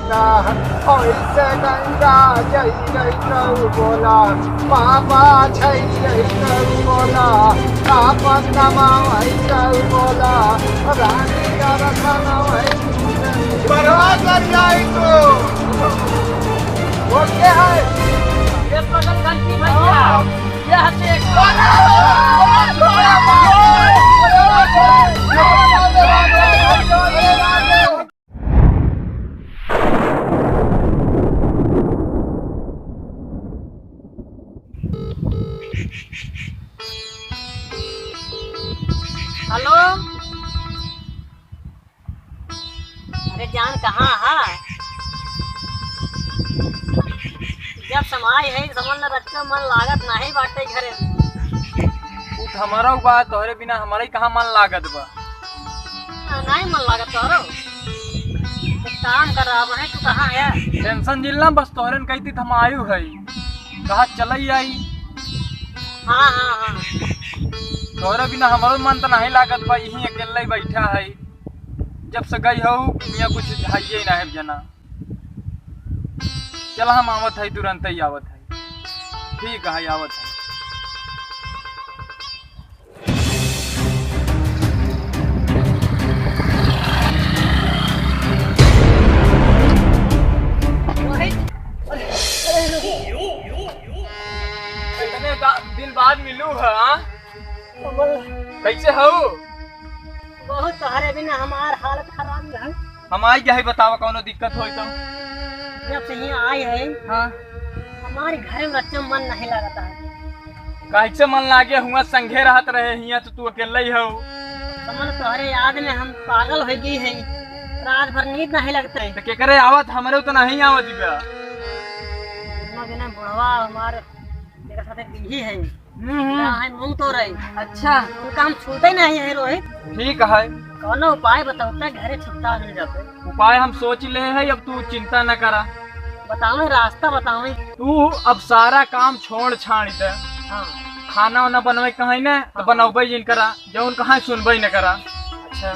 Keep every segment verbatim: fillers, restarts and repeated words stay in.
ओइसे गंगा जई गई तऊ बोला, पापा छई गई तऊ बोला, आपन नमव आई तऊ बोला, रानी का रखना वही। बर्बाद कर जाई तू। ओके है। ये पगल घंटी भैया, ये हटे। हेलो, अरे जान, कहाँ है? जब समाई है, समझ ल रच्चो मन लागत नाही बाटे घरे। उ त हमरो बा, तोहरे बिना हमरे कहाँ मन लागत बा? आ, नाही मन लागत तोहरो? एक काम कर रहा है, तू कहाँ है? टेंशन जिल ना, बस तोहरे न कहती त हम आयु है। कहा चलई आई? हाँ, हाँ, हाँ। तोहरे बिना हमरो मन त नाही लागत बा, यहीं अकेले बैठा है। जब से गई हो, दुनिया कुछ हाइये ना है जना। चल, हम आवत है, तुरंत ही आवत है। ठीक है, आवत है। इतने दा-, दिन बाद मिलू है, हाँ? कमल। कैसे हो? बहुत तोहरे बिना हमार हालत खराब है। हम आई गए, बतावा कौनो दिक्कत होई तो। जब से यहाँ आई है, हाँ। हमारे घर में बच्चों मन नहीं लगता है। कैसे मन लागे, हुआ संघे रहत रहे, हियाँ तो तू अकेले ही हो। कमल, तोहरे याद में हम पागल हो गई है, रात भर नींद नहीं लगता है। तो केकरे आवत, हमरे तो नहीं आवत बा। इतना बिना बुढ़वा हमारे, तेरे साथ एक ही है। हम्म, हम्म। ना है, मुंह तो रही। अच्छा। उनका हम छूते नहीं है, रोहित। ठीक है। कौनो उपाय बताओ, तब घरे छुट्टा मिल जाते। उपाय हम सोच ले है, अब तू चिंता न करा। बतावे, रास्ता बतावे। तू अब सारा काम छोड़ छाड़ दे। हाँ। खाना वाना बनवे कहीं ना, तो हाँ। बनौबे जिन करा, जौन कहाँ सुनबे न करा। अच्छा।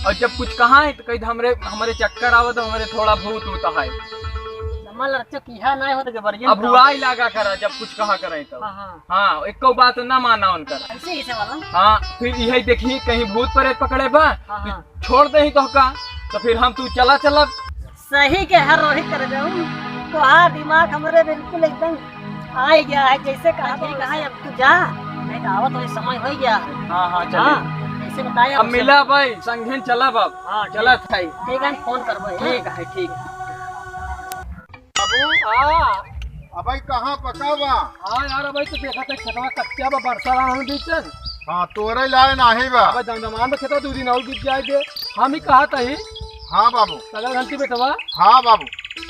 और जब कुछ कहा है तो कही, हमरे, हमरे चक्कर आवत, हमरे थोड़ा भूत होता है। जमा लड़के किहा नाय हो तो जबरियन अब का हुआ ही लागा करा, जब कुछ कहा करे तो। हाँ, हाँ। हाँ, एको बात ना माना उनकर। ऐसे ही से वाला। हाँ, फिर यही देखी कहीं भूत प्रेत पकड़े बा, हाँ, तो हाँ। छोड़ दे ही तो का, तो फिर हम तू चला चला। सही के हर रोहित कर जाऊँ, तो हाँ, दिमाग हमरे बिल्कुल एकदम आ ही गया है, जैसे कहा ठीक है, अब तू जा, नहीं तो आवत वही समय हो गया। हाँ, हाँ, चलिए। हाँ, जैसे बताया अब हमसे। मिला भाई, संघेन चला बाब। हाँ, चला ठीक। था ही। ठीक है, हम फोन करबो, हाँ। ठीक है, ठीक है। बाबू। हाँ। अबे कहाँ पका बा? हाँ यार, अबे तो देखा था खेतवा कच्चा बा, बरसा रहा हम बीचन। हाँ, तोरे लाए नाही बा। अबे दमदमान में खेतवा दो दिन और बीत जाए दे। हम ही कहा था ही। हाँ बाबू। सगल घंटी बेटवा। हाँ बाबू।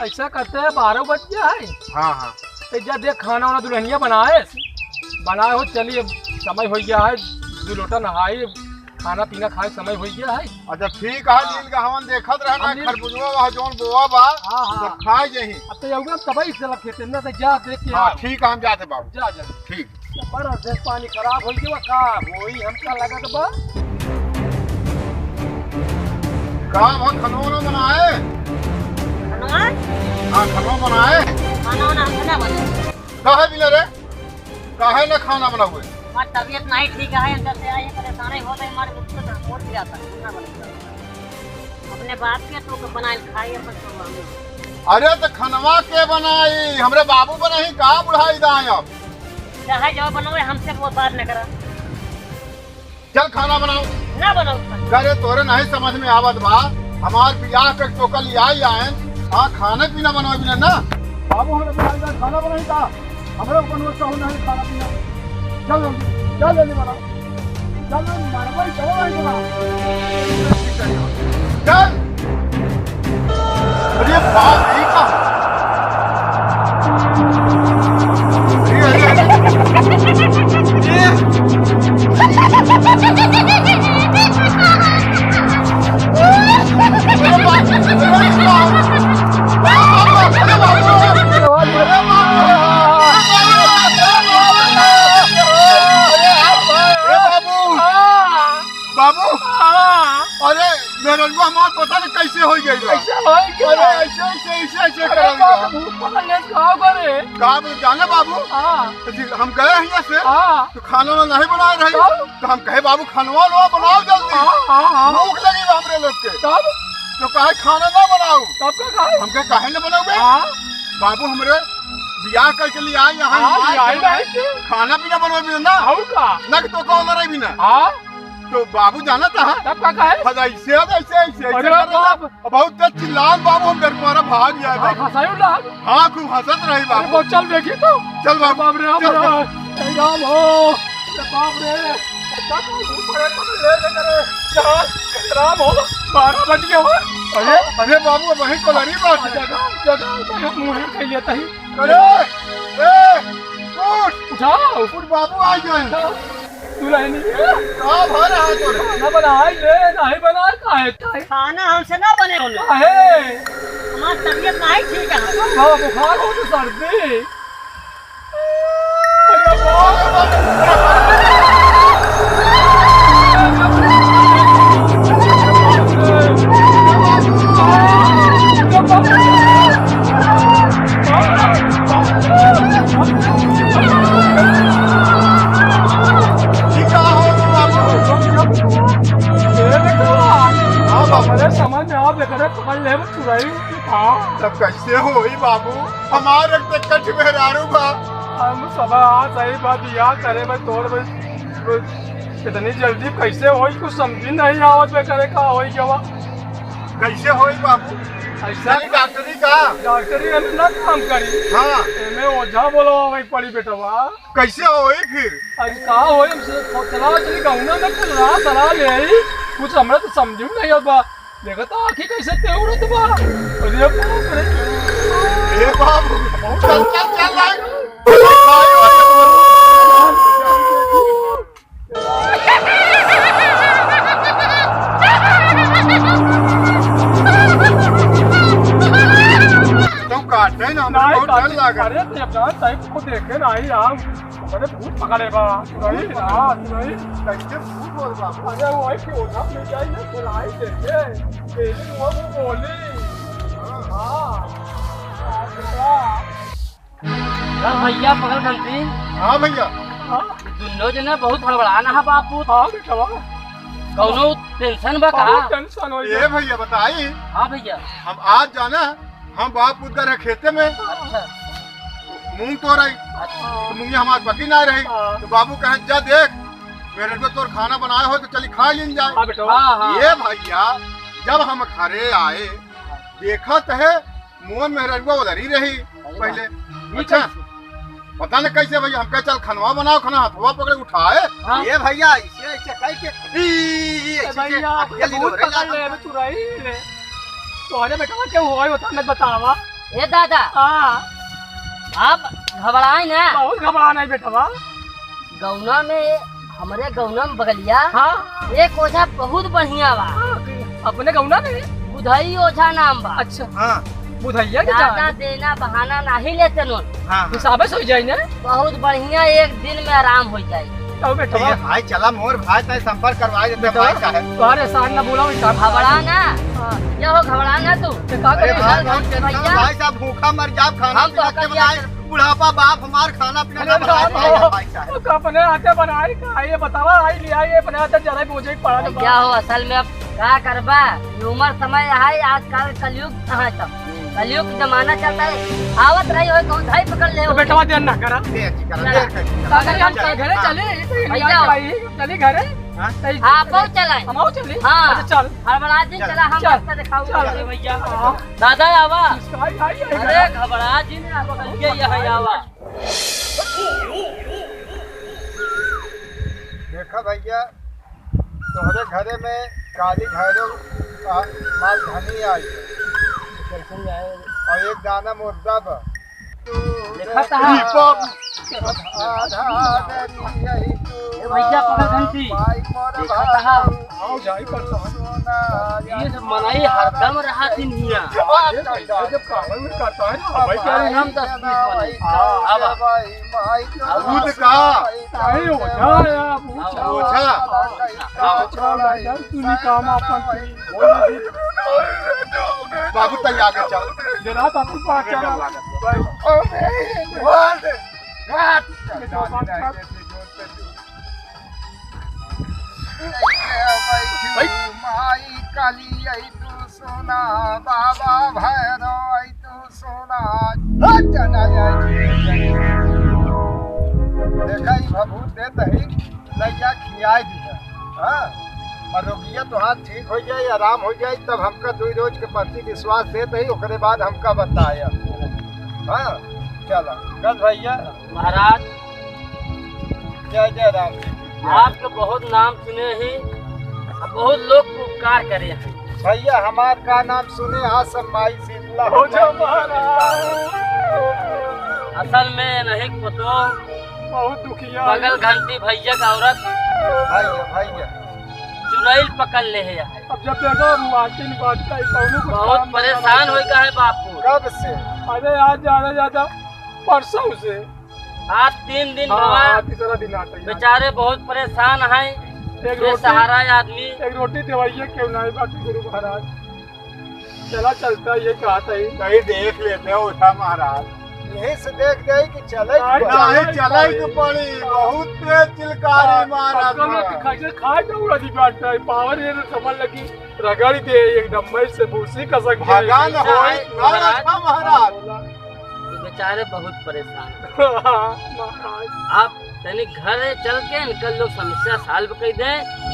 ऐसा करते हैं, बारह बज गया है। हाँ, हाँ। तो जा देख, खाना वाना दुल्हनिया बनाए, बनाए हो, चलिए, समय हो गया है, दो लोटा नहाई, खाना पीना खाए समय हो गया है। अच्छा, ठीक है, हाँ। नील का हवन देखत रहना, हम नील खरबुजवा वह जौन बोआ बा, हाँ, हाँ। तो खाए जही। अब तो यउगा तबई से लग खेते ना, तो जा देख के हाँ, आओ। ठीक है, हम जाते बाबू। जा, जा। ठीक। तो बड़ा देख पानी खराब हो गया, का होई हमका लगत बा। का भा खनवा ना बनाए? खनवा? हाँ, खनवा बनाए। खाना वाना हमसे ना बने। काहे बिना रे? काहे ना खाना बनावे? हमार तबीयत नहीं ठीक है, अंदर से आई परेशानी हो गई, हमारे मुझसे तो मोड़ दिया था, खाना बनाए। अपने बाप के तो बनाए खाई, अपन तो हम। अरे तो खनवा के बनाई? हमरे बाबू बनाई का बुढ़ाई दाई अब? चाहे जो बनावे, हमसे वो बात न करा। चल खाना बनाओ। ना बनाओ। करे तोरे नहीं समझ में आवत बा, हमार बियाह कर तो कल आई आयन, आ खाने पीना बनवा बिना ना। बाबू हमरे बियाह का खाना बनाई का? हमरे ऊपर वो कहूँ नहीं खाना पीना। चल जल्दी, चल जल्दी बनाओ। चल मरवाई चलो नहीं बना। चल। अरे बाप रे, का? अरे, अरे, अरे। बाबू, बाबू, अरे मेहररुआ हमार पता नहीं कैसे हो गई बा। कैसे हो गई? अरे ऐसे, ऐसे, ऐसे, ऐसे अरे करा बाप, दिया। भूत पकड़ ले, का करे? का बोल, जाने बाबू? हाँ। जी, हम गए हैं यहाँ से। हाँ। तो खाना वाना नहीं बना रहे। तब? तो हम कहे, "बाबू, खानवा लो, बनाओ जल्दी। हाँ, हाँ, हाँ। भूख लगी बा हमरे लोग के।" तब? तो कहे, "खाना ना बनाओ।" तब का कहे? हम कहे, "काहे ना बनाओगे?" हाँ। बाबू हमरे बियाह करके लिए आए यहाँ, हाँ, यहाँ ले आए के ना। खाना पीना बनवा भी ना। और का? ना कि तो कौन रही भी ना। हाँ। तो बाबू जाना था। तब का कहे? हद ऐसे, हद ऐसे, ऐसे, ऐसे अरे करत बाप। अब बहुत तेज चिल्लान बाबू, हम डर मारा भाग जाए हाँ, बाबू। हंसाई उल्ला। हाँ, खूब हंसत रही अरे बाबू। बाप, चल देखी तो। चल बाबू, बाप रे, बाप चल। रे। ए राम हो। अरे बाप रे। ऐसा कौन भूत पड़े तो ले ले करे। चल, राम हो। बारह बज गए हो। अरे, अरे बाबू, वहीं कोलरी बात है। जगा, जगा, जगा, मुंह कह लेता ही। अरे, ए, उठ। उठाओ। उठ बाबू, आ गए। उठाओ। तू नहीं, नहीं। का भर रहा तोरे? खाना बनाए ले, नहीं बनाए, काहे, काहे? खाना हमसे ना बने होले। काहे? हमार तबीयत नहीं ठीक है। हाँ, बुखार हो तो सर्दी। अरे बाप रे। ई का हो बाबू? ए बेटवा, हाँ बाबू। अरे समझ में आओ, बेटा, समझ ले, चुराई। हाँ। तब कैसे होई बाबू? हमार एक तो कठ मेहरारू बा। हम सब, हाँ, सही बात, बियाह करे बस तोड़ बस, बस इतनी जल्दी कैसे होई, कुछ समझी नहीं आवत बे करे का होई गवा। कैसे होई बाबू? ऐसा नहीं डॉक्टरी का? डॉक्टरी हम ना काम करी। हाँ। एमे ओझा बोलवावे पड़ी बेटवा। कैसे होई फिर? अरे का होई, हम से चला चली गौना में चल रहा सलाह ले आई। कुछ हमरा तो समझ में नहीं आवत बा। देखा तो आँखी कैसे तेवरत बा। अरे बाप रे। ए बाबू, चल, चल, चल, चल। तुम काटते ना, हमको नहीं बहुत डर काटे, लगा। अरे, ये अपना टाइप को देखे ना, आई राम। अरे, भूत पकड़े बा। नहीं, हाँ, नहीं। कैसे भूत बोल बा? अरे, वो है कि ओझा मिल जाए ना, बुलाई देखे। तेरे वो, वो बोली। हाँ। हाँ, भैया, पकड़ घंटी। हाँ, भैया। हाँ। दुनो जने बहुत हड़बड़ाना है, बापू। हाँ, बेटवा। कौनो टेंशन बा का? बहुत टेंशन हो ए गया। भैया, बताई। हाँ, भैया। हम आज जाना हम बाप पूत गए रहे खेते में। अच्छा। मूंग तोड़े। अच्छा। तो मूंगिया हमार पकी ना रही। हाँ। तो बाबू कहे, "जा देख, मेरे को तोर खाना बनाए हो तो चली खा लीन जाए।" हाँ बेटा। हाँ, हाँ। ए भैया, जब हम घरे आए, देखत है, मोहन मेहररुआ उधर ही रही अरे पहले। वाह। ये अच्छा। कैसे? पता न कैसे भैया, हम कहे, "चल खनवा बनाओ, खाना हथवा पकड़े उठाए।" हाँ। ए भैया, ऐसे, ऐसे कह के, ई, ई, ई, ए ऐसे, भैया, ऐसे, आपके अकेली भूत लोग पकड़ रहे ले, हैं। अबे चुराई ले। तोहरे बेटवा के होई होता, मत बतावा। ए दादा। हाँ। आप घबराए ना। बहुत घबरा नहीं बेटवा। गौना में, हमरे गौना में बगलिया हाँ। एक ओझा बहुत बढ़िया बा। हाँ, अपने गौना में? बुधई ओझा नाम बा। अच्छा। हाँ। बुधैया के ज्यादा जान। देना बहाना नहीं लेते नोन। हाँ, हाँ। हिसाबे से हो जाई ना। बहुत बढ़िया, एक दिन में आराम हो जाई। तो बेटा। ये भाई चला मोर भाई तय संपर्क करवाए देते बेटा, भाई साहब। तोहरे साथ ना बोला वही काम। घबरा ना। हाँ। क्या हो घबरा ना तू? तो का अरे करी? भाई, भाई, भैया। भाई साहब भूखा मर जाब, खाना हम पीना तो के बनाए। बुढ़ापा बाप हमार खाना पीना अरे ना बनाए बाप पाए रे। भाई साहब। तो अपने हाथे बनाए का? ये बतावा, आई ले आई, अपने हाथे जरा बोझे पड़ा भैया हो, असल में अब का करबा? ये उम्र समय है, आजकल कलयुग कहाँ तक? कलयुग जमाना चलता है। आवत रही हो, कौन धाई पकड़ ले तो हो? बेटवा देर ना करा। देर जी करा, देर कर। अगर हम चल, घरे हाँ। चले, तो ये भैया। चली घरे। हाँ? तो आप चलाए। हम चली? हाँ। अच्छा, चल। हड़बड़ा जी, चल। चला, हम चल। रास्ता दिखाओ। चल। अरे भैया। हाँ। दादा आवा। इसका आई, आई, आई, अरे आई। घबरा जी ने आप ये, ये है आवा। देखा भैया, तोहरे घरे में काली भैरव आ, माल धनी आई। कैसे आए? और एक दाना मुर्दा बा। देखा था। ई बाप। ए भैया, पकड़ घंटी। देखा था? आओ, जाई करता है। ये सब मनई हरदम रहा दिन हिया। ये जब कावड़ में करता है ना, भाई, क्या है? हरदम दस बीस मनई। हाँ। अब, अब। भूत का? नहीं, ओझा है आप, ओझा। ओझा। आओ। चला भाई, तू नहीं काम आपन की। बाबू, तैयार कर, चल। जरा तो तू बात चला। माई काली आई तू सोना, बाबा भैरव आई तू सोना। हट, चला जाए। देखा, ई भभूत देत ही, लइया खियाए दिया। हाँ, और रोगिया तोहार ठीक हो जाए, आराम हो जाए, तब हमका दुई रोज के प्रति विश्वास देत ही, ओकरे बाद हमका बताया। हाँ, चला, गल भैया। महाराज, जय जय राम जी की जय। आपके बहुत नाम सुने ही, बहुत लोग के उपकार करे हैं। भैया, हमार का नाम सुने, आज सब माई शीतला हो जा महाराज। असल में नहीं पतो, बहुत दुखिया है। बगल घंटी भैया का औरत भैया, भैया। चुड़ैल पकड़ ले है। अब जब देखो, अब वाकिन बात का ही कौनो कुछ बहुत काम नहीं परेशान बना। होई का है बापू। कब से? अरे, आज ज्यादा, ज्यादा परसों से। आज तीन दिन हाँ, भवा। हाँ, तीसरा दिन आता है। बेचारे बहुत परेशान हैं, एक रोटी, बेसहारा आदमी। एक रोटी देवाइए क्यों नहीं, बाकी गुरु महाराज। चला चलता, ये कहा था ही। कहीं देख लेते हो उठा महाराज। यही से देख जाए कि चले कि नहीं, चले तो पड़ी, बहुत तेज चिलकारी मारा था। कैसे खाए तो उड़ा दी बात है, पावर ये तो समझ लगी, रगड़ दे एकदम, मैं से भूसी का संग भगवान हो, महाराज। महाराज। ये बेचारे बहुत परेशान हैं। महाराज। आप तनी घर चल के इनका लोग समस्या solve कर दे,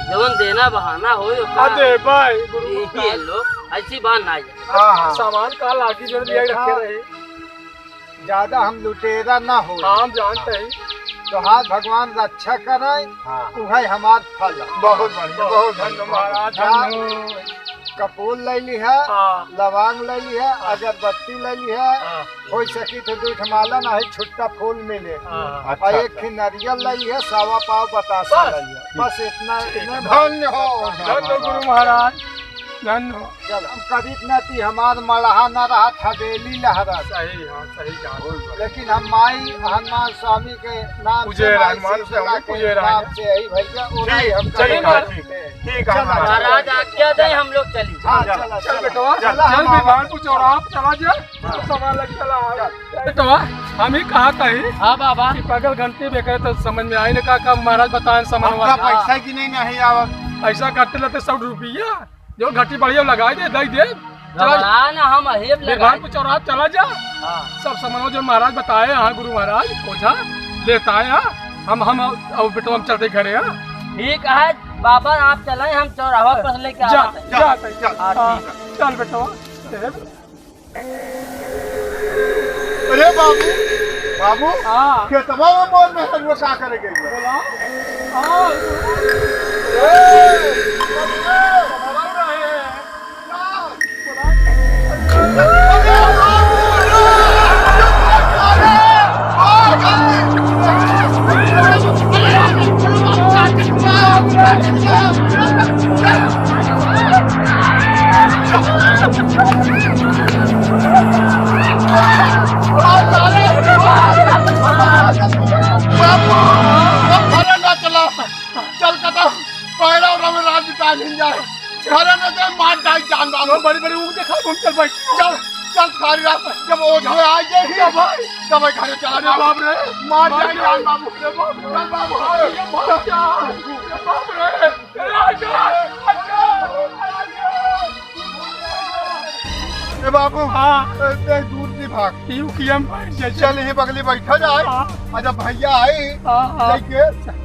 जवन देना बहाना होई ओका अरे भाई, गुरु यही है महाराज। लोग, ऐसी बात ना है। हाँ, हाँ। सामान का लागी जो लिया देखा, रखे रहे। ज्यादा हम लुटेरा ना हो। हाँ, हम जानते हैं। तो हाँ, भगवान रक्षा करे, हाँ। उहे हमार फल है। बहुत बढ़िया, बहुत बढ़िया। धन्यवाद, हाँ। धन्यवाद। कपूर ले ली है, हाँ। लवांग ले ली है, हाँ। अगरबत्ती ले ली है, हाँ। हो सकी तो दू ठो माला, ना ही छुट्टा फूल मिले। हाँ। और अच्छा, एक अच्छा। ही नारियल ले ली है, सवा पाव बतासा बस। ले ली है। बस इतना, ठीक है। इतने धन्य हो, धन्य हो गुरु महाराज, धन्य हो। चल, हम करीब ना थी, हमार मड़हा ना रहा, हवेली लहरा। सही, हाँ, सही कहा। लेकिन हम माई हनुमान स्वामी के नाम से, पूजे माई हनुमान से, शीतला हम के पूजे नाम से, यही भैया, वो ठीक, नहीं हम ठीक, करेंगे। ठीक। ठीक है, चला, हाँ। चला। महाराज आज्ञा दे, हम लोग चली। हाँ, चला, चला, चल चला। बेटवा, चला, चल हम विमान को चौराहा पे चला जा, हाँ। सामान लग चला आ। चल। बेटवा, हम ही कहा था ही हाँ बाबा। कि पगल घंटी में करे तो समझ में आई ना का, का महाराज बताएं समझ में। हमका पैसा की नहीं, नहीं आवत। पैसा कट लेते सौ रुपया, जो घटी बढ़िया लगा दे, दे दे। चला। घबरा ना, हम अहेब लगा विमान दे। को चौराहा चला जा। हाँ। सब समझो जो महाराज बताए, हाँ गुरु महाराज, ओझा लेता है, हाँ। हम, हम, अब बेटवा हम चलते घरे, हाँ। ठीक है, बाबा, आप चलें, हम चौराहा पर से लेके जा, आवत हैं। जा, जा, जा। हाँ, हाँ, ठीक है। चल बेटवा। अरे बाबू, बाबू, हाँ। खेतवा में बोल रहे हैं, वो का करे गई है? बोला। हाँ। ए, बाबू, अब घरे ना चला। चल कदम, पैरा उरा में रात बिता दिन जाए। घरे में तो मार डाल जान बाबू। बड़ी बड़ी ऊँट देखा, घूम चल भाई। चल, चल सारी रात जब ओझा आ जाए, चल भाई। तब घरे चला अरे जा। बाप रे। मार डाल जान बाबू। अरे बाप रे। चल बाबू। अरे बाप रे। ए बाबू, हाँ। ए, ए, दूर नहीं भाग। यू किया हम बैठ जाए। चल, यहीं बगली बैठा जाए। हाँ। अच्छा, भैया आई, हाँ, हाँ। लेके,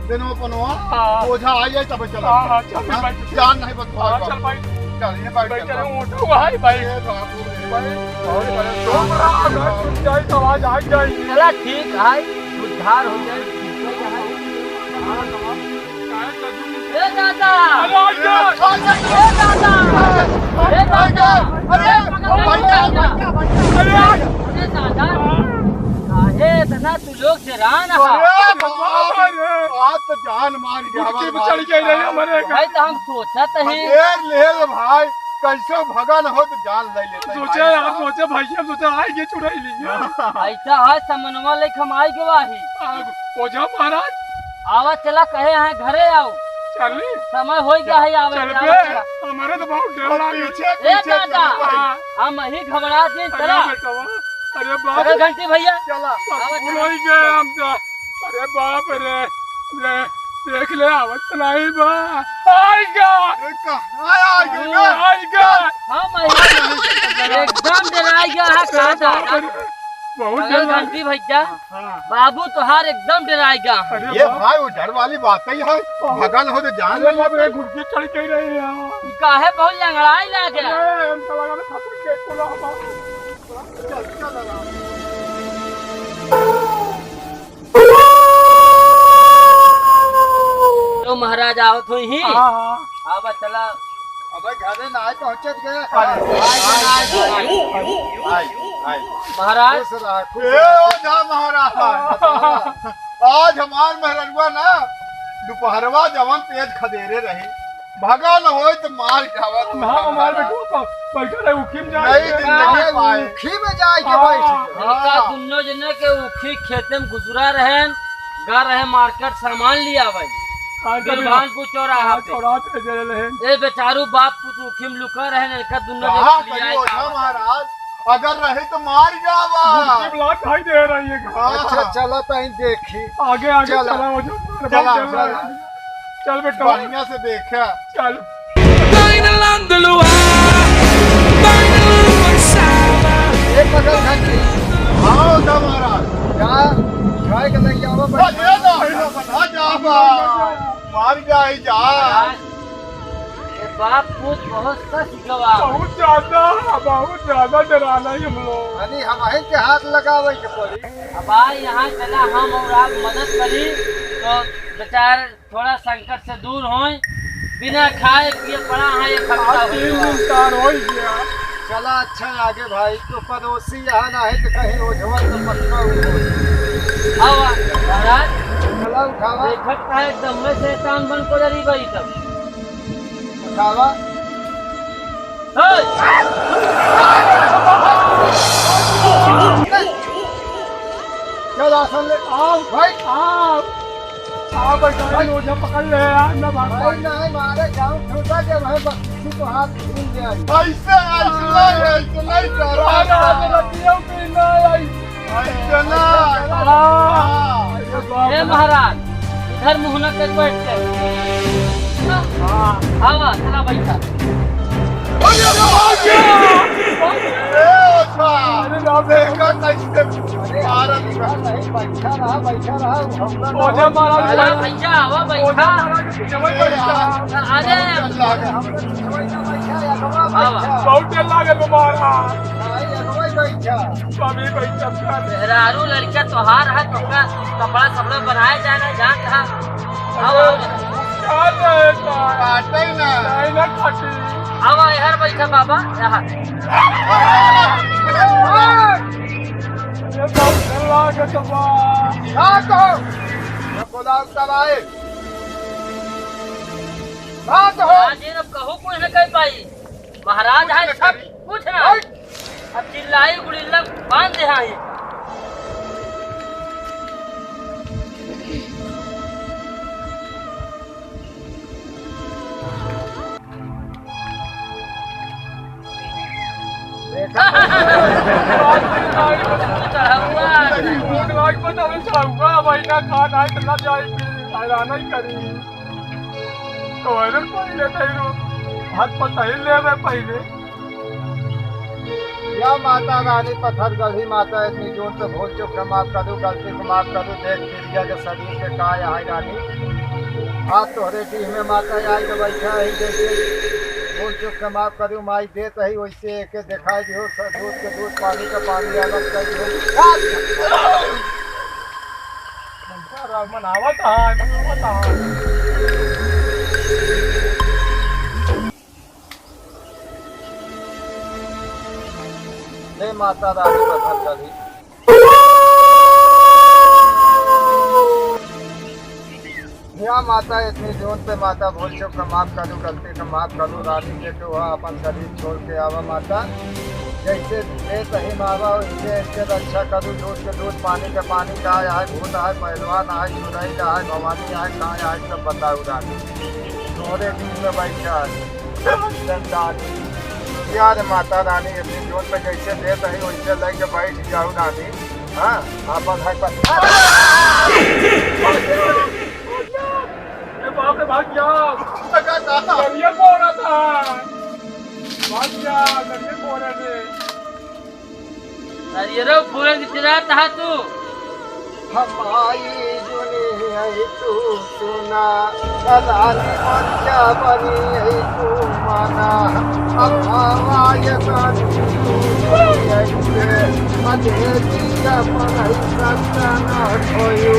देनवा पनवा, हाँ। ओझा आ जाए, तब चला। हाँ, हाँ, चल, हाँ? बैठ। जान नहीं बस हाँ, भाग। चल, बैठ। चल, ये बैठ, बैठ, चल। चल, ऊँट हुआ है, बैठ। ए बाबू रे। बैठ, बैठ, बैठ। तो बड़ा आवाज सुन जाए, तो आवाज आ जाए। चला, ठीक है, उद्धार हो जाए। ए दादा! अरे, ए दादा! ए दादा! अरे, अरे, भैया, भैया, भैया। अरे दादा! काहे इतना तू लोग से जान हा। अरे बाप रे, आज तो जान मार गया मुर्गी पे हमारे चढ़ के रहे साथ। हमारे घर। भाई, तो हम सोचत ही। अरे ले ले भाई, कैसे भगन हो तो जान ले लेते हैं सोचे भाई यार, साहब। सोचे भैया, सोचे आए ये चुराई ली है। ऐसा है, समनवा लेके हम आए गवा ही। आ, ओझा महाराज। आवा, चला, कहे हैं घरे आओ। चली। समय हो गया है, आवे चल के, बे, आवे के। हमारे तो बहुत डर अब लागे। पीछे, ए पीछे दादा, चलो भाई। हाँ। हम ही घबरा दिन अरे चला। बेटवा, अरे बाप अरे रे। घंटी भैया। चला। आवा, भूल चला। हो ही गए हम तो। अरे बाप रे, ले, देख ले, आवत नहीं बा। आएगा। अरे कहाँ आएगा? आएगा। हम ही एकदम डराई गया है, अरे कहाँ बाप दादा? रे, बहुत अरे डर लागे। घंटी भैया, हाँ। बाबू तोहार एकदम डराई गया। अरे ये बाप। भाई, वो डर वाली बात ही है। भगन हो तो जान अरे ले बाप रे, लेते। घुटने चढ़ के रहे हैं। काहे बहुत लंगड़ाई लागे? अरे, हमका लगा ना, खत्म के कुला हमारा। तो महाराज आवत हुई ही। हाँ, हाँ। आवा चला। अबे घरे ना आए पहुँचत गए। अरे, आए, आए, आए, आए। आए, आए। महाराज। खुश रहा, खुश ए, रहा। ओझा महाराज। आज हमार मेहररुआ ना दोपहरवा जवन तेज खदेरे रही, भगा न होई त मार खावा तू। हाँ, हमार बेटवा तो बैठा रहे, उखी में जाए नई के। जिंदगी हाँ, पाए। उखी में जाए के हाँ। बैठ। इनका हाँ। दुनो जने के उखी खेते में घुसरा रहेन, गा रहे मार्केट सामान लिया भाई। हाँ, कभी बिरभानपुर चौराहा हाँ, पे। चौराहा पे ले रहे हैं। ए बेचारू बाप पुत उखी में लुका रहेन, इनका दुनो जने हाँ, के लिया कभी ओझा खावा। महाराज, अगर रहे तो मार जावा। मुर्गी ब्लाक खाई दे रही है। हाँ। अच्छा, चला तहीं देखी। आगे, आगे चला। चला, ओझा, चला, बहुत चला। चल बेटा। बढ़िया से देखा। चल। ए पकड़ घंटी। हाँ, ओझा महाराज। जा, खाए के लेके आवा, बस। अरे ना, ना, ना, ना, जा बा। मार जाए, जा। महाराज, ये बाप पूत बहुत सच गवा। बहुत ज्यादा, बहुत ज्यादा डराना ही हम लोग। यानी हमहीं के हाथ लगावे के पड़ी। अब आ यहाँ चला, हम और आप मदद करी तो बेचार थोड़ा संकट से दूर होए। बिना खाए पिए पड़ा है एक हफ्ता आज हो तीन गया। दिन तार हो ही गया। चला अच्छा आगे भाई, तो पड़ोसी यहाँ ना है तो कहीं ओझवा तो पक्का हो। आवा महाराज। चला उठावा। देखत का एकदम में शैतान बन को डरी गई तब। उठावा। हे! चल आसन ले। आओ भाई, आओ। आओ भाई, गाड़ी ओझा पकड़ ले यार, ना भाग भाई, पाए। नहीं मारे, जाऊं ठोका के भाई, बस किसी को हाथ छीन ले आई। ऐसे, ऐसे नहीं, ऐसे नहीं, सारा। अरे, आज रतियों की ना आई। ऐसे ना। हाँ। ए महाराज, इधर मुँह न कर बैठ के। हाँ, आवा, चला बैठा। अरे बाप रे! ए, अच्छा। अरे बाप रे! देखा कैसे मारा नहीं, बैठा रहा, बैठा रहा, हम लोग ओझा महाराज अरे भैया, आवा, बैठा। ओझा महाराज के पीछे बैठा। अरे। हम लोग पीछे बैठा, आवा। बहुत डर लागे बे महाराज। नहीं, अगुवाई बैठा। स्वामी बैठा। मेहरारू लड़का तोहार है, तोहका कपड़ा सपड़ा बनाए जाए ना, जान था। आओ, आओ। काट रहे का? काटे ना। नहीं ना काटी। आओ, यहाँ बैठा बाबा, यहाँ। ये बहुत डर लागे तो बा। काटो। ये बोला उतर आए। काटो। आज ये अब कहूँ कुछ न कह पाई। महाराज है सब कुछ ना। हट। अब चिल्लाई गुड़िल्ला बांध दे हाँ ये। देखा? चढ़ावा। भोग लाग बतावे चढ़ावा, भाई ना खाना है, इतना जाए फिर हैरान ही करी। तो अरे पहले तो ही रो, हाथ पता ही ले रहे पहले। या माता रानी पत्थर गढ़ी माता, इतनी जून से भूल चूक के माफ कर दो, गलती को माफ कर दो, देख तिरिया के शरीर के का यहाँ रानी। आज तोहरे डीह में माता आई के बैठा है, जैसे भूल चूक के माफ कर दो, माई देत ही वैसे एक दिखाई दियो, स-, दूध के दूध, पानी का पानी अलग कर दियो। मनावत है, मनावत है। जय माता रानी पत्थर गढ़ी। या माता, इतनी जून पे माता, भूल चूक का माफ करू, गलती का माफ करू, रानी के तो वह अपन शरीर छोड़ के आवा माता। जैसे देत ही मावा, वैसे इसके रक्षा करू, दूध के दूध, पानी के पानी, का आए भूत, आए पहलवान, आए चुड़ैल, आए भवानी, आए कहाँ आए, सब बताऊ रानी। तोरे बीच में बैठा है संतान। यार माता रानी, अपनी जोत में जैसे देत है, वैसे लेके बैठ जाऊ रानी। हाँ, आपन है पर ए बाप रे, भाग जा। लगा दादा। नरियर को हो रहा था। भाग जा, नरियर को हो रहा थे। नरियरो फूल के चिल्लात हा तू। हमारी जुनी है तू सुना, रानी मंचा बनी है तू माना। अब हवा ये गानी तू सुनी है तू, मधेसी अपन है सत्ता ना खोयू।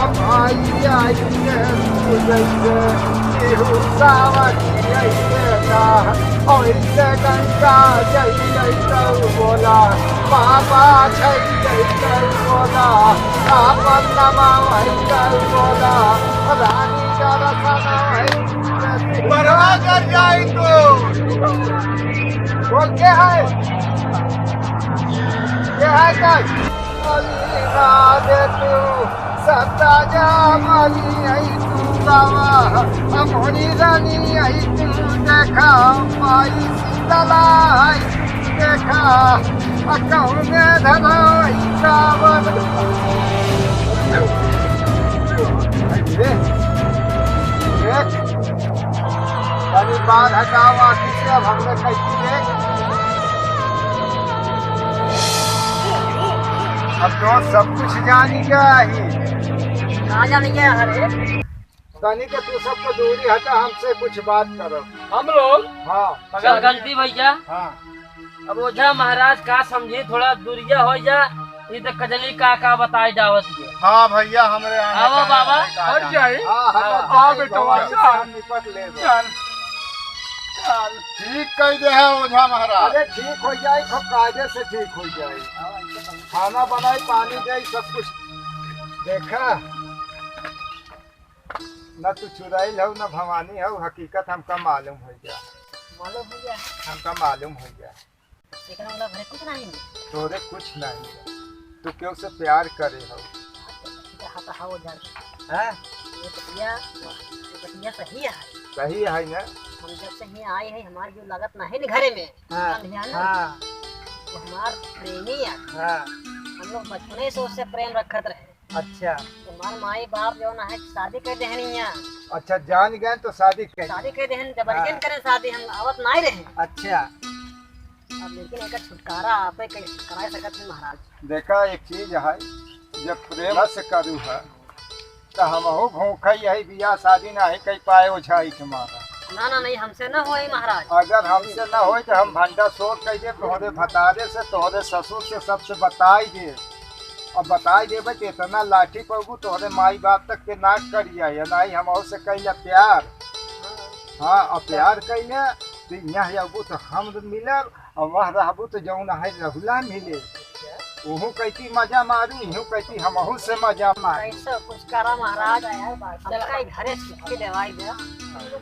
अब आई आई के तू जैसे केहू सावन जैसे ना, ओइसे गंगा जई जई तऊ बोला, बाबा छै जई तऊ बोला, आपन नमः वही तऊ बोला, रानी का रसना वही। बरवा कर जाई तो। बोल के है? के है कई? बलिया दे तू, सदा जा बलिया तू बाबा, हमरी रानी आई तू देखा, माई शीतला आई तू देखा, आ कहूँ में धराई सावन। अरे, देख, तनी बाल हटाओ आँखी से, अब हमने कैसी देख। अब तो सब कुछ जानी का ही। कहाँ जानी का है रे? तनी के तू सबको दूरी हटा, हमसे कुछ बात करो। हम लोग? हाँ। पगल घंटी भैया। हाँ। अब ओझा महाराज का समझी, थोड़ा दूरिया हो जा, ई तो कजली का का बताई जावत है। हाँ भैया, हमरे आने आओ का बाबा। है, का हट जाए। हाँ, हट हाँ। जाए, आओ बेटवा, भवानी से चल। हम निपट ले। चल। चल। ठीक कह दे है ओझा महाराज। अरे ठीक हो जाए, खूब कायदे से ठीक हो जाए। खाना बनाई, पानी दे, सब कुछ देखा। न तू चुड़ैल हऊ, न भवानी हऊ, हकीकत हमका मालूम हो गया। मालूम हो गया? हमका मालूम हो गया। एकरा वाला भरे कुछ नहीं है। तोरे कुछ नहीं है। तू केहू से प्यार करे हऊ। हाँ, तो हटा, हवा जा। हैं? ये बतिया, ये बतिया सही है। सही है ना? हम जब से यहाँ आए हैं, हमारे जो लगत नहीं न घरे में, हाँ, समझिया ना? हाँ। वो हमार प्रेमी है। हाँ। हम लोग बचपने से उससे प्रेम रखत रहे। अच्छा। हमार माई बाप जो ना है, शादी कर देहनी है। अच्छा, जान गए तो शादी कर शादी कर देहन, जबरदस्ती हाँ। करे शादी, हम आवत नहीं रहे। अच्छा। अब लेकिन एकर छुटकारा आपे के कराए सकत हैं महाराज। देखा, एक चीज है, जब प्रेम से करू है, तो हमहू भूखा यही बियाह शादी नहीं कर पाए ओझाई के मारा। ना, ना, नहीं, हमसे ना होई महाराज। अगर हमसे ना होई तो हम भंडा शोर कर दे, तोहरे भतारे से, तोहरे ससुर से, सबसे बताई दे। अब बताई देबे तो इतना लाठी पबू, तोहरे माई बाप तक के नाक करिया है, नहीं हमहू से कैला प्यार। हाँ, अब प्यार कैले तो यहाँ अबू तो हम मिलब, और वह रहबू तो जौन है रहुला मिले। उहू कहती मजा मारू, इहू कहती हमहू से मजा मारू। कैसे कुछ करा महाराज, हमका ही घरे छुट्टी देवाई दे।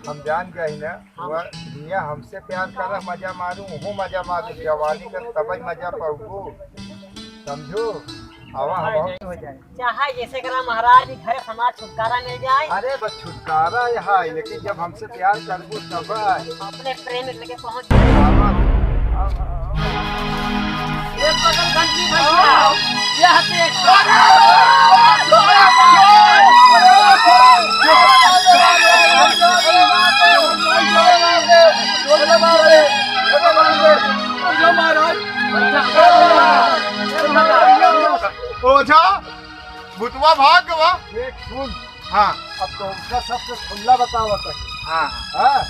हम जान गए ना, हाँ। वह हियाँ हमसे प्यार करा, मजा मारू, उहू मजा मारू, जवानी का तबई मजा पाऊबू, समझू? आवा, हम हो जाए। चाहे जैसे करा महाराज, ई घरे से हमार छुटकारा मिल जाए। अरे बस छुटकारा है, लेकिन जब हमसे प्यार करबू तब है। अपने प्रेम लेके पहुंच जाए। आवा, आवा, आवा। ये बगल घंटी भैया, ये हटे। ओझा, भूतवा भाग गवा। देख सुन। हाँ। अब तो उनका सबसे खुल्ला बतावत है। हाँ। हाँ।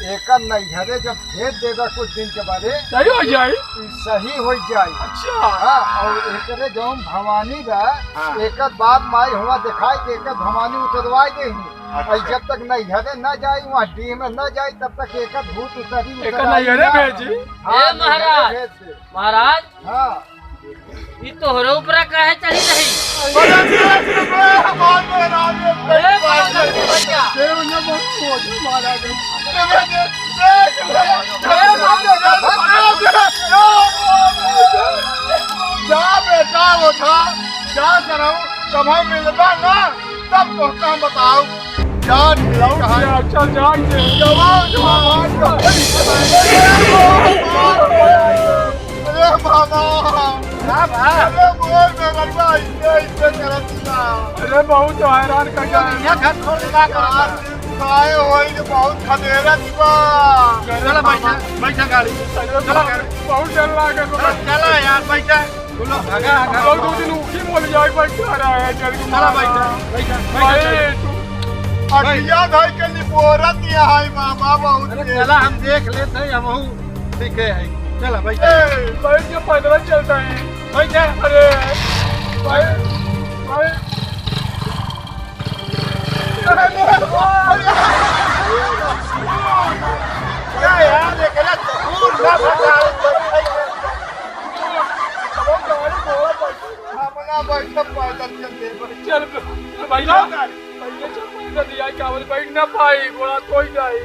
एकर नैहरे जब भेज देगा कुछ दिन के बारे, सही हो जाई। ई सही हो जाई। अच्छा। हाँ, और एकरे जौन भवानी बा, हाँ। एकर बाप माई हुआ दिखाई के एकर भवानी उतरवाई देही। अच्छा। और जब तक नैहरे ना जाई, वहाँ डीह में ना जाई, तब तक एकर भूत उतरी, एकर उतराई नैहरे ना। भेजी। हाँ, ए नैहरे महाराज। भेज दे। महाराज। हाँ। ई तोहरे ऊपर काहे चढ़ी रही? अरे, देख, देख, देख, हमार मेहरारू ए, भैया। देव ने बहुत खोज मारा गया। देख, देख, देख, देख, देख, देख, देख, देख, जा बेटा, उठा, जा सरऊ, तब हम मिलबा ना, तब तोहका हम बताऊ। जा, ठीक है। अच्छा, जान दे। जवान, जवान, जवान। अरे बाबा। का बा? अरे मोर मेहररुआ, इसे, इसे करत बा। अरे बहुत हैरान कर दिया। ये घर छोड़ के का करत बा? काहे होई जे बहुत खदेरा दिबा। चला बैठा, बैठा गाड़ी। अरे चला। बहुत डर लागत बा। चला यार, बैठा। तू लोग भागा, भागा। हम लोग दो दिन उखी मोल जाए, बैठा रहा है, जल्दी चला मारा। बैठा, बैठा, बैठा, भाई, चला। तू अटिया भाई के निपोरत यहाँ है मामा बहुत अरे तेज। चला, हम देख लेते हैं, हम ठीक है, है। चला, बैठ। ए, बैठ के पैदल चलता है। बैठ जा। अरे, भाई, भाई। क्या यार, ये गलत दूर ना फंसा। अपना बैठ के पैदल चलते हैं। चल, भाई, चल। पहिले चल, पहिले दिया, क्या बोले, बैठ ना पाई, गोड़ा कोई जाई।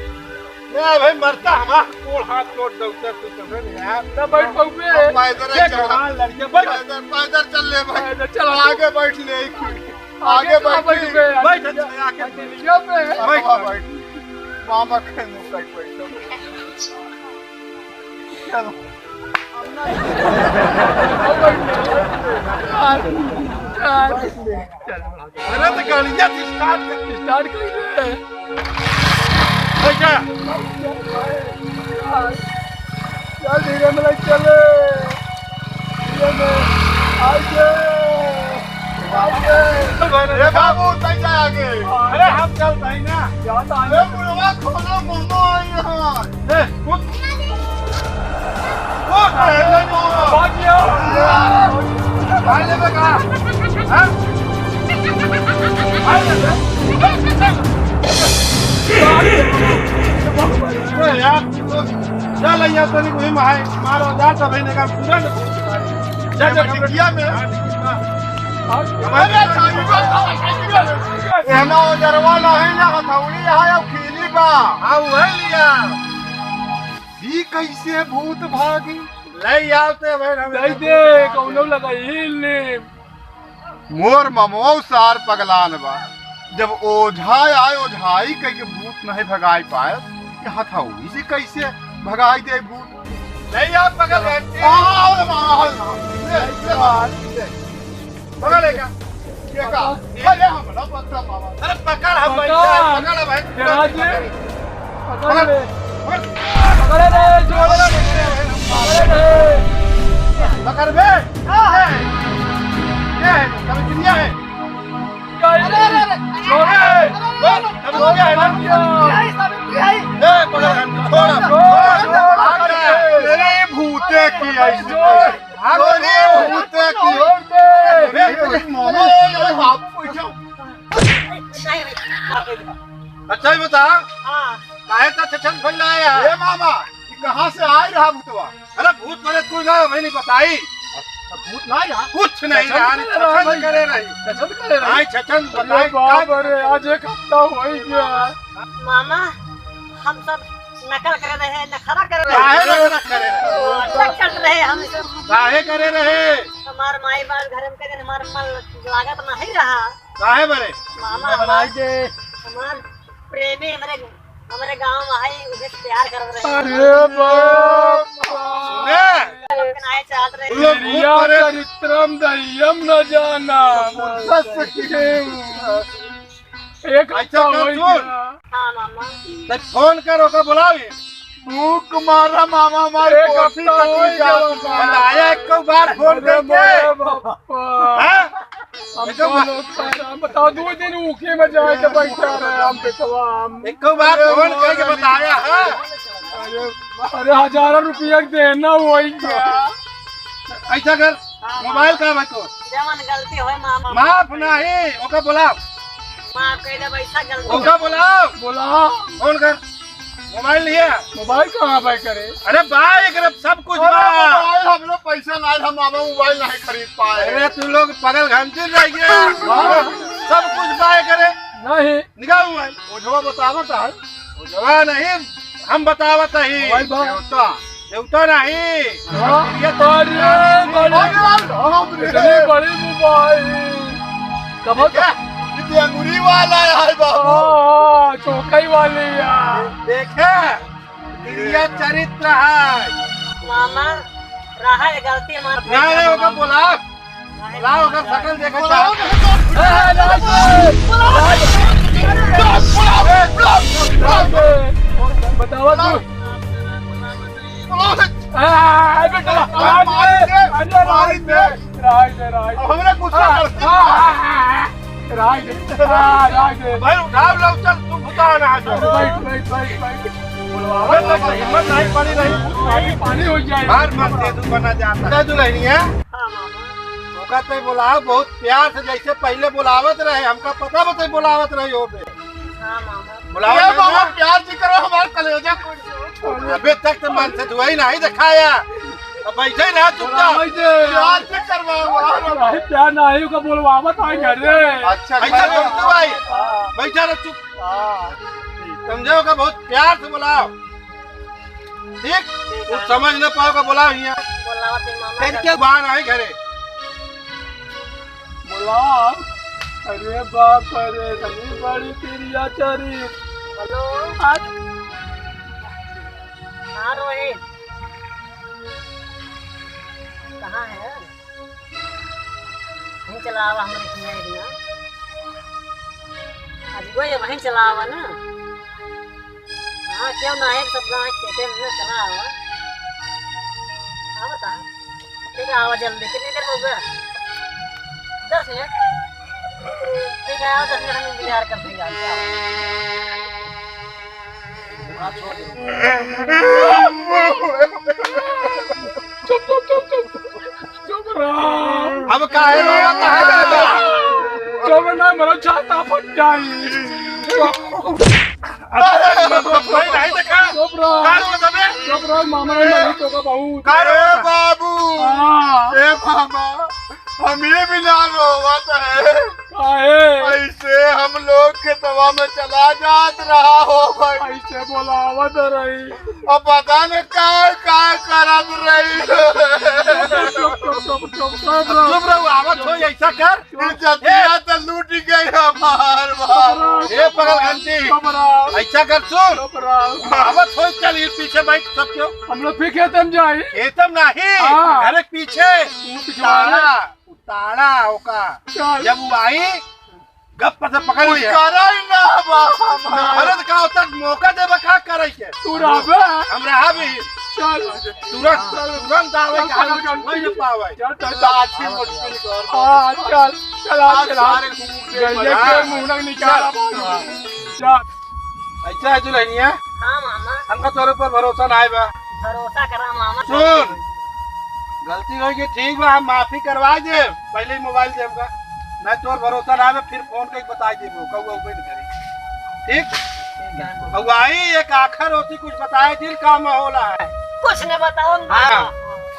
ए भाई, मरता हमार गोड़ हाथ टूट दउतर तू, समझ यार। ना बैठ पउबे। हम पैदल ये चढ़ा। कमाल लड़के, बैठ। पैदल, पैदल चल ले भाई। पैदल चल। आगे बैठ ले, आगे आगे कहाँ बैठ ले। बैठबे यार? बैठ, अच्छा, आगे बैठ। ये पे। बैठ। हाँ, बैठ। मामा के मुँह तक बैठ। चलो। अरे तो गाड़िया start कर। Start कर दे। है क्या? चल धीरे में चल। धीरे में। आगे। आगे। ए बाबू, तै जा आगे। अरे हम चल भाई ना। अरे बुढ़वा खोलो, मोमो आई है। ए, उठ। उठ, ए, ले लो। भाग गया। भाग ले बेटा। हाँ? भाग ले। ए, यार, चल, यहाँ तनी कोई माय, मारो, जा, सब है, निकाल, पूरा निकाल। जा, जा, बिटिया में। अरे, एहमा ओजरवा नहीं ना, हथौड़ी यहाँ या खीली बा। हाँ, वही लिया। ई कैसे भूत भागी? ले आओ ते भाई, हम दे दे, कौनो लगाई नीम। मोर ममो सार पगलान बा। जब ओझा आए, ओझाई कह के भूत नहीं भगाई पाए, ये हथौड़ी से कैसे भगाई दे भूत? नहीं, आप पकड़ लेते हैं। आओ, आओ, आओ। ले, ले, ले। पकड़ लेगा। ये का? अरे, हम लोग पकड़, बाबा। अरे, पकड़, हम पकड़। बैठे हैं, पकड़, भाई। जरा दे। पकड़ ले। पकड़। पकड़ ले, जोर ले। पकड़ ले। पकड़ बे। क्या है? क्या है? कभी दुनिया है? अरे, अरे, अरे। छोड़ दे। अरे, अरे, अरे। अरे, अरे, अरे। ए, पकड़, छोड़, छोड़, छोड़। अरे, भूते की ऐसी। अरे, भूते की। छोड़ दे। अरे, मामा, अरे, बाप, अच्छा, ये बता। हाँ। काहे त छछन फैलाए है? ए मामा, ये कहाँ से आए रहा भूतवा? अरे भूत प्रेत कोई ना, मैं नहीं बताई। अच्छा, भूत ना आया? कुछ नहीं छछन रहा, करे रहा, छछन भाई। करे रही। छछन करे रही। नहीं, छछन अरे बताई, बाप का रे, आज एक हफ्ता हो ही गया। मामा, हम सब नकल करे रहे, नखरा करे रहे। काहे नखरा करे रहे? नकल करे रहे हम सब। काहे करे रहे? हमार माई बाप घर में के दिन हमार मन लागत नहीं रहा। काहे बरे? मामा, बनाई दे। हमार प्रेमी हमरे, हमरे गाँव में आई, उसे प्यार कर रहे हैं। अरे बाप। सुने? नाय चाहत रहे। तुम लोग भूत प्रेत चरित्रम दह्यम न जाना। सस की। एक अच्छा, हफ्ता हो सुन। गया। हाँ, मामा। तो फोन कर, ओका बुलाओ ये। भूख मारा मामा, हमारे एक हफ्ता हो गया। बताया, एक बार फोन करके। अरे बाप। हाँ? हम तो लोग, हम बताओ, दो दिन ऊखे में जाए के बैठा रहे, हम बेटवा, हम। एक बार फोन करके बताया, हाँ? अरे, अरे, हजारों रुपया देना वही क्या? ऐसा कर, मोबाइल का भाई तो? जवन गलती होए, माफ। माफ नहीं, ओका बुलाओ। माफ कर दे, वैसा गलती। ओका बुलाओ। बुलाओ। फोन कर। मोबाइल लिया? मोबाइल कहाँ बा करे? अरे बा, एकरे सब कुछ अरे बा। मोबाइल हम लोग पैसा ना, हम आवा मोबाइल नहीं खरीद पाए। अरे तू लोग पगल घंटी रह गया। हाँ। सब कुछ बा एकरे। नहीं। निकाल मोबाइल। ओझवा बतावत है। ओझवा नहीं, हम बतावत ही। मोबाइल बा। देवता, देवता नहीं। हाँ। ये तो अरे, बड़ी, अरे, बाप रे। इतनी बड़ी मोबाइल। कब क्या? इतनी अंगूरी वाला है बाबू। हाँ, चौकई वाली है। देखे? प्रिय चरित्र है। मामा, रहा है गलती हमार। ना, ना, ओका बोला। बोला, ओकर शकल देखे बोला, चाहत। ए, राज दे। राज दे। बतावा तू। बोला। आ, बेटा, राज दे। अरे, राज दे। राज दे, राज दे। अब हमरा गुस्सा हाँ, करती हाँ, है। हाँ, हाँ। राज दे, हाँ, राज दे। भाई, उठाओ, लो, चल, तू भुता ना आ जाओ। बैठ, बैठ, बैठ, बैठ। बोलवावे तक तो हिम्मत नहीं पड़ी, नहीं। पानी, पानी हो जाए। बार मत दे, तू बना जाता है। दुल्हनिया? हाँ, मामा। ओका तो बोलाओ, बहुत प्यार से, जैसे पहले बोलावत रहे, हमका पता बता बोलावत रहे हो बे। हाँ, मामा। बुलाओ ए ना। बाबा, प्यार से करो, हमार कलेजा खोल दो। अबे तक तो मन से दुआई नहीं दिखाया। अब बैठे रहा चुपचाप। बुलाओ इसे। प्यार से करवाओ, बुलाओ। नहीं, प्यार नहीं, ओका बोलवावत है घर रे। अच्छा, ऐसा अच्छा। बोलते भाई। हाँ। बैठा रह चुप। हाँ। समझे, ओका बहुत प्यार से बुलाओ। ठीक? ठीक है। कुछ समझ ना पाओ का बुलाओ हियाँ। बुलावत है मामा। फिर क्या बाहर आए घरे? बोलाओ। अरे बाप रे, इतनी बड़ी प्रिया चरित। हेलो। आज हाँ, रोहित। कहाँ है? वहीं चला आवा हमरे हियाँ एक ना। आज वही वहीं चला आवा ना। हाँ, क्यों ना, एक सब गाँव खेते में चला आवा। हाँ, बता। ठीक है, आवा जल्दी। कितनी देर हो गया? दस मिनट। ठीक है, आवा, दस मिनट हम इंतजार कर देंगे आपका। चुप, चुप, चुप, चुप। चुप रहा। अब काहे रोवत है दादा? चुप ना, मेरा छाता फट जाई। चुप। अरे, भाई, नहीं देखा? चुप रहा। का रोवत हबे? चुप रहा, मामा ने नहीं टोका बहुत। का रोवत है? बाबू। हाँ। ए मामा, हम ये भी ना रोवत है। काहे? ऐसे हम लोग खेतवा में चला जात रहा हो भाई। ऐसे बोलावत रही। अब पता न का, का करत रही। चुप, चुप, चुप, चुप, चुप, चुप रहो। चुप रहो, आवत हो, ऐसा कर। इज्जतिया तो लूट गई हमार बाप। ए पगल घंटी, चुप रहो। ऐसा कर, सुन। चुप रहो। आवत हो, चल, ये पीछे बैठ, सब क्यों? हम लोग फिर खेतम जाई। खेतम नहीं, हाँ। घर के पीछे। वो पिछवाड़े। ताड़ा, ताड़ा ओका। चल। जब वो आई, गप से पकड़ लिया। करा ही ना बा हमार। अरे तो का होता, मौका देबा का करे के? तू रहबे? हम रहा भी। चल। तुरंत, चल। तुरंत आवे चल, के पकड़ के वही पीछे। पावे। चल, चल, चल। लाठी मुश्किल कर। हाँ, चल, चल, आज आज चल, आज। सारे घूम के गइये बना। के मुंह ना निकाल। हाँ। चल। ऐसा है दुल्हनिया? हाँ मामा। हमका तोरे ऊपर भरोसा ना आए बा। भरोसा करा मामा। सुन, गलती हो गई, ठीक बा, हम माफी करवा दे, पहले ही मोबाइल दे हमका, नहीं तोर भरोसा ना आवे, फिर फोन करके बताई देबो, कौआ उबे न करी। ठीक? ठीक है। कौआ आई, एक आखर होती, कुछ बताए दिल का माहौल है। कुछ न बताओ ना। हाँ,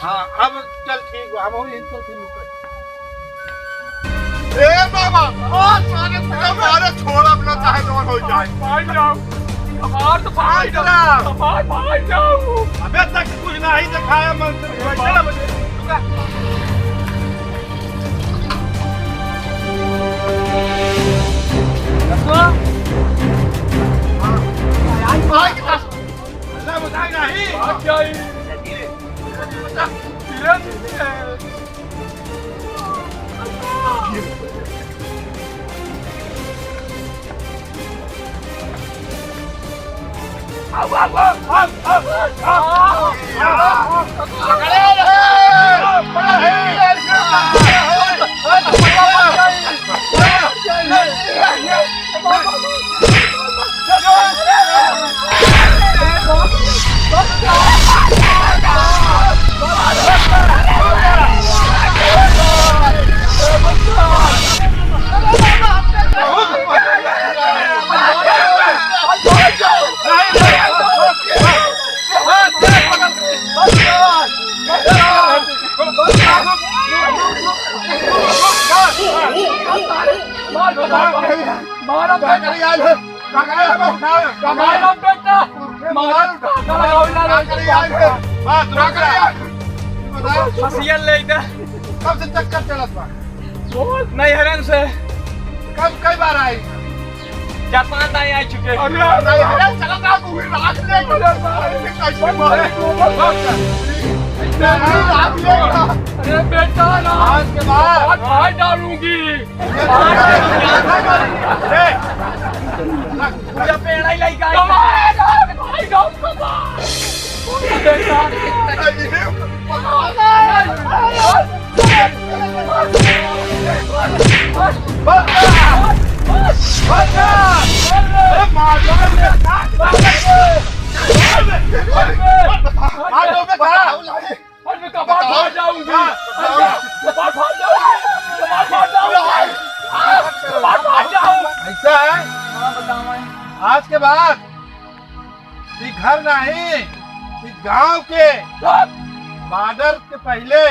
हाँ, अब चल ठीक बा, हम हो इनको फिर रुक। ए बाबा, ओ सारे पूरा मारे छोड़, अपना चाहे जवन हो जाए। भाग जाओ। हमार तो भाग जाओ। हमार भाग जाओ। अबे तक कुछ नहीं दिखाया मन से। चला बजे। रुका। रखो। हाँ। भाग जा। अल्लाह बताए नहीं। भाग जाई। धीरे, धीरे। मारो बेटा। मारो बेटा। मारो बेटा। मारो। फसियल ले इधर। कब से चक्कर चलत बा? नैहरन से। कब, कई बार आई? चार पांच दाई आ चुके। अरे, नैहरन चलत बा, तू भी राख ले। अरे, कैसे मारे? अरे, राख ले। अरे बेटा ना। आज के बाद। आज फाड़ डालूंगी। पूरा पेड़ा ही लइका है। कमाल है, भाई, गाँव कमाल। पूरा पेड़ा। अरे, मैं कपार बताओ। फाड़ जाऊंगी। हाँ, बताओ। कपार फाड़ जाऊंगी। कपार फाड़ जाऊंगी। कपार फाड़ जाऊंगी। कपार फाड़ जाऊंगी। ऐसा है? हाँ, बताओ। आज के बाद ये घर नहीं, ये गांव के बॉर्डर के पहले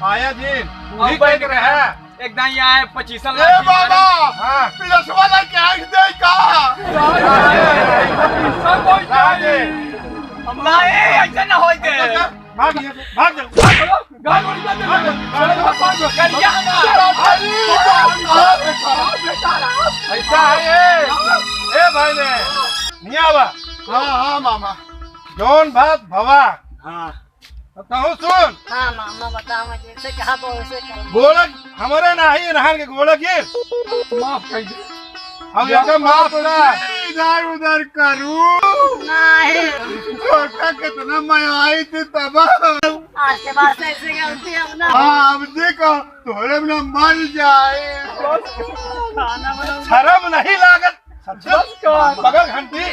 आया दिन अब ठीक बैठ है कि रहा? एक दाई आए, पच्चीस ए लाख की बाबा, मारे। हाँ। पिलसवा ला के आंख दे का? पच्चीस कोई हाँ, नहीं। दे। हम ना, ए, ऐसे ना होई दे। भाग ये, भाग जा, भाग जा। गाड़ी उड़ गया, गाड़ी उड़ गया। अरे, बाबा, गाड़ी क्या? अरे, बाबा, बेटा, बेटा। ऐसा है ये। ए भाई ने, नहीं आवा। हाँ, हाँ, मामा। जौन बात भवा। हाँ। अब कहूँ सुन। हाँ, मामा, बताओ, जैसे कहा तो वैसे करो। गोलक हमरे नाही, इन्हान के गोलक ये। माफ कर दे। अब एकर माफ ना। इधर उधर करू। नहीं। छोटा कितना मयाई थी तब। आज के बाद से ऐसे गलती अब ना। हाँ, अब देखो, तोहरे बिना मर जाए। खाना बनाओ। शर्म नहीं लागत। सच्ची? बस कर। बगल घंटी।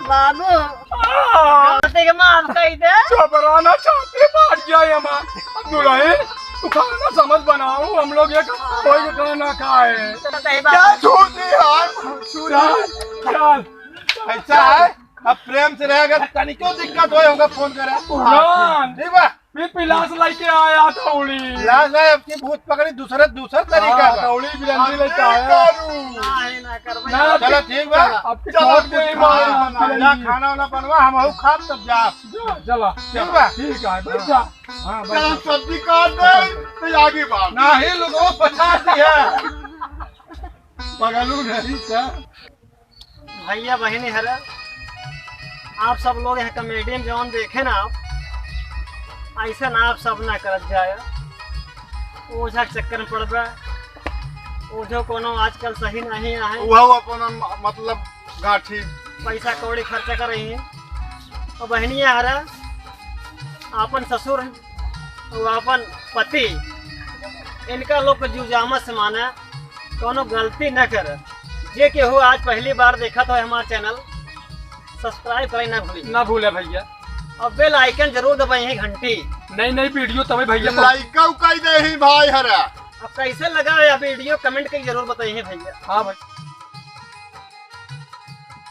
बाबू, आ। गलती के माफ कर दे। जबराना छाती फाट जाए हमार। अब दुल्हन, तू खाना समझ बनाओ, हम लोग ये कोई के खाना खाए। तो सही बात। क्या छूट रही यार? चल, चल। ऐसा है, अब प्रेम से रहे, अगर तनिको दिक्कत होए, हमका फोन करे। पुरान। ठीक बा? फिर पिलास लेके आया दौड़ी। पिलास नहीं, अब की भूत पकड़ी दूसरे, दूसर तरीका हाँ, बा। दौड़ी बिरंडी लेके आया। नहीं, ना करबै। ना, चलो, ठीक बा। अब की चलो, छोड़ दे, कुछ मार खाना बना, बिरंडी। जा, खाना वाना बनवा, हम हऊ खाब तब जा। जा, चला। ठीक बा? ठीक है, बैठ जा। हाँ, बैठ चलो, जा। सब्जी काट दे, तो आगे बात। नहीं, लोगों, पचास दिया। पगलू नहीं था। भैया बहिनी हरे, आप सब लोग यहाँ कॉमेडी में जौन देखे ना आप, ऐसे ना आप सब ना करत जाए। ओझा के चक्कर में पड़बे, ओझो कोनो आजकल सही नहीं आहे। वह अपन म-, मतलब गाठी। पैसा कौड़ी खर्चा कर रही हैं। और बहनिया हरे, आपन ससुर और आपन पति, इनका लोग के जुजामा से माने, कोनो गलती न करे। जे केहू आज पहली बार देखत हो हमार चैनल, सब्सक्राइब करे ना भूली। ना भूले भैया। और बेल आइकन जरूर दबाई है घंटी। नई नई वीडियो तबे भैया पहुंच- लाइक कई दे ही भाई हरा। अब कैसे लगा यह वीडियो कमेंट करके जरूर बताइए भैया। हाँ भाई।